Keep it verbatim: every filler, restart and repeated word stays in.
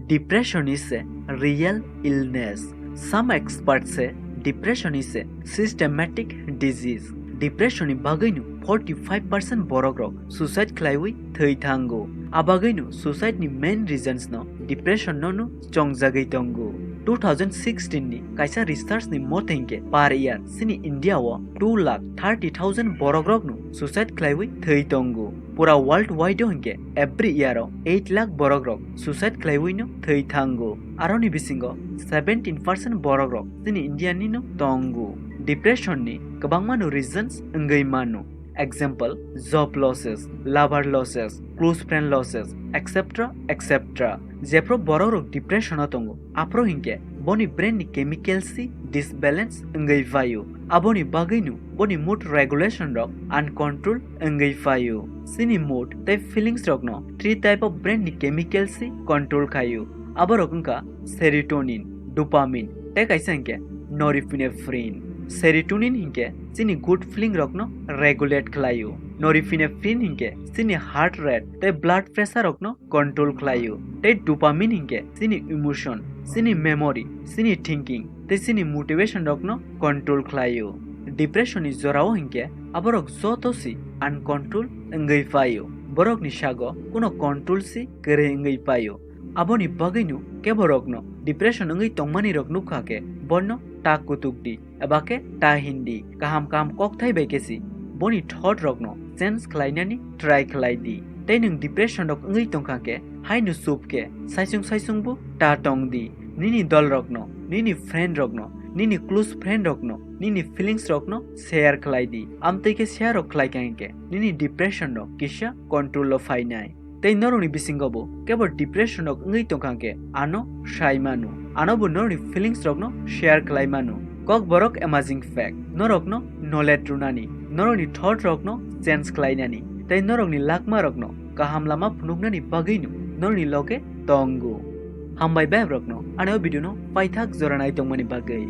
Depression is a real illness. Some experts say depression is a systematic disease. Depression ni bagwi no forty five percent borok rok suicide khlaiwi thwi thango. Abagwi no suicide ni main reasons no depression no no chongjagwi tongo. Two thousand sixteen ni kaisa research ni mote hinkhe per year chini India o two lakh thirty thousand borok rok no suicide khlaiwi thwi tongo. Pura world wide o hinkhe every year o eight lakh borok rok suicide khlaiwi no thwi thango. Aroni bisingo seventeen percent borok rok chini India ni no tongo. Depression ni kwbangma no reasons wngwi mano. Example, job losses, lover losses, close friend losses, et cetera, et cetera. Jephru borok rok depression o tongo, aphru hinkhe boni brain ni chemical si disbalance wngwi phaio. Aboni bagwi no boni mood regulation rok uncontrol wngwi phaio. Chini mood tei feelings rok no three type of brain ni chemical si control khaio. Aborok wngkha serotonin, dopamine, tei kaisa hinkhe norepinephrine. Serotonin hinkhe chini good feeling rokno regulate khlaio. Norepinephrine hinkhe chini heart rate tei blood pressure rokno control khlaio. Tei dopamine hinkhe chini emotion, chini memory, chini thinking tei chini motivation rokno control khlaio. Depression ni jorao hinkhe aborok joto si uncontrol wngwi phaio. Borokni sago kuno control si kwrwi wngwi phaio. Aboni bagwino keborokno depression wngwi tongmani rok nukha khe, bono ta kutuk di, eba khe ta hindi, kaham kaham kokthai bai khe si boni thought rokno change khlainani try khlai di. Tei nwng depression rok wngwi tongkha khe, haino chup khe saisung saisung bo ta tong di. Nini dol rokno, nini friend rokno, nini close friend rokno, nini feelings rokno share khlai di. Amtwi khe share rok khlai kha hinkhe, nini depression rok kisa control o phainai. Tei norokni bisingo bo kebo depression rok wngwi tongkha khe ano sai mano. Ano bo norokni feelings rokno share khlai mano. Kokborok amazing fact, norokno knowledge rwnani, norokni thought rokno change khlainani, tei norokni lakma rokno kaham lama phunuknani bagwino norokni loge tongo. Hambai bai rokno ani o video no paithak jora nai tongmani bagwi.